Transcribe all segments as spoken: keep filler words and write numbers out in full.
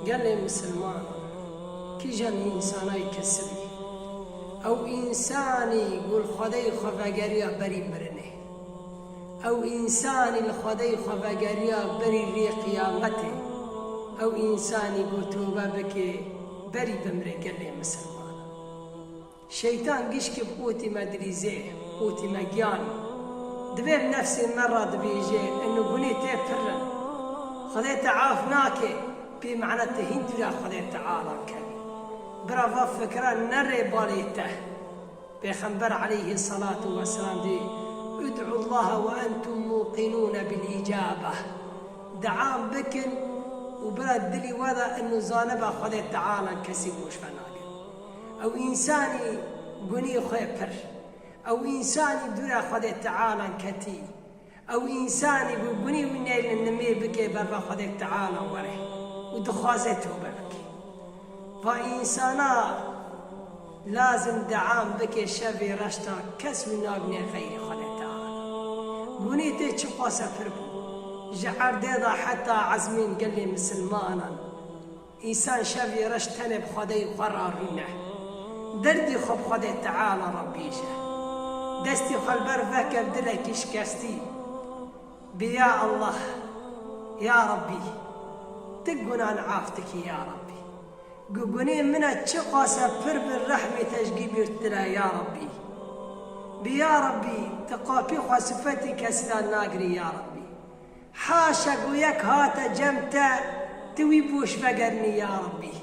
Gelê misilmanan, kîjan însanay kesibî? Ew însanî ku li Xwedê xwe vegeriya berî mirinê. Ew însanî li Xwedê xwe vegeriya berî rê qiyametê. Ew însanî ku tobe bike berî bimrê, gelê misilmanan. Şeytan gişkî bi qûtî me dilîzê, qûtî me giyan. Divê bi nefsê me re dibêje, eno gunê tê pir in. Xwedê te af nake, pê mane te hîn dûra Xwedê Teala kevî. Bira va fikra nerê balê te. Pêxember aleyhî selatu weselam dê, "Ud'u Allaha ve entum muqinûne bil îcabe." Dua bikin û bira dilî we de eno zanibe Xwedê Teala kesî goş ve nake. Ew însanî gunî xwe pir. Ew însanî dûra Xwedê Teala ketî. Ew însanî ku gunî wî neyne nimê bike berva Xwedê Teala were û dixwaze tobe bike. Va însana lazim deam bike şevê reşta kes wî nabîne xeyrê Xwedê Teala. Gunî tê çiqas e pir bû. Ji erdê de heta ezmên gelê misilmanan. Însan şevê reş tenê bi Xwedeyê xwe re rûne. Derdî xwe bi Xwedê Teala re bêje. Destî xwe li ber veke bi dilekî şikestî. Bê ya Allah, ya Rebbî, tu gunan af dikî ya Rebbî. Gu gunê min e çiqas e pir bin rehmê te ji gî bîrt dile ya Rebbî. Bê ya Rebbî, tu qapî xwe sifetî kesî de nagirî ya Rebbî. Haşa ku yek hate cem te, tu wî boş vegernî ya Rebbî.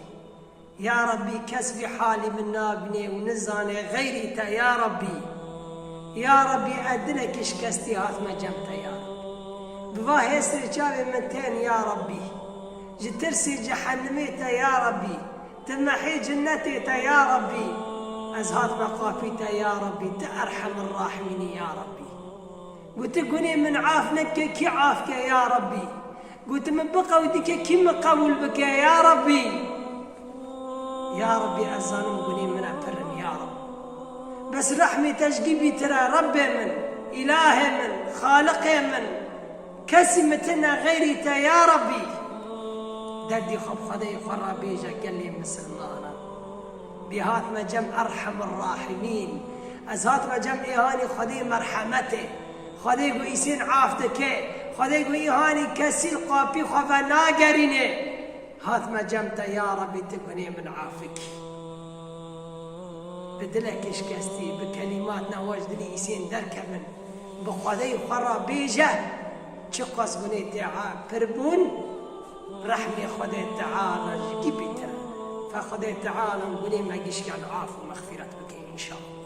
Ya Rebbî, kes vî halî min nabînê û nizane xeyrî te ya Rebbî. Ya Rebbî, ez dilekî şikestî hatime cem te ya Rebbî. Bi va hêsrê çavê min tên ya Rebbî. Ji tirsê cehennemê te ya Rebbî. Tu mehê cinnetê te ya Rebbî. Ez hatime qapî te ya Rebbî. Tu erhemir rahimînî ya Rebbî. Gu tu gunê min af neke, kî af ke ya Rebbî? Gu tu min biqewdike, kî min qebûl bike ya Rebbî? Ya Rebbî, ez zanim gunê min e pir in ya Rebbî. Bes rehmê te ji gî bîtir e Rebbê min, Îlahê min, Xaliqê min. Kesî min tune xeyrî te ya Rebbî. Derdî xwe bi Xwedeyê xwe re bêje gelê misilmanan. Bê hatime cem Erhemir Rahimîn. Ez hatime cem êhanî Xwedê merhemetê. Xwedê ku îsên af dike. Xwedê ku îhanî kesî li qapî xwe venagerîne. Hatime cem te ya Rebbî, tu gunê min afik. Bi dilekî şikestî, bi kelîmat newa ji dilî îsên derkevin. Bi Xwedê xwe re bêje, çiqas gunê te pir bûn, rehmê Xwedê Teala ji gî bîtir. Fe Xwedê Teala gunê me gişkan af û mexfîret bike înşallah.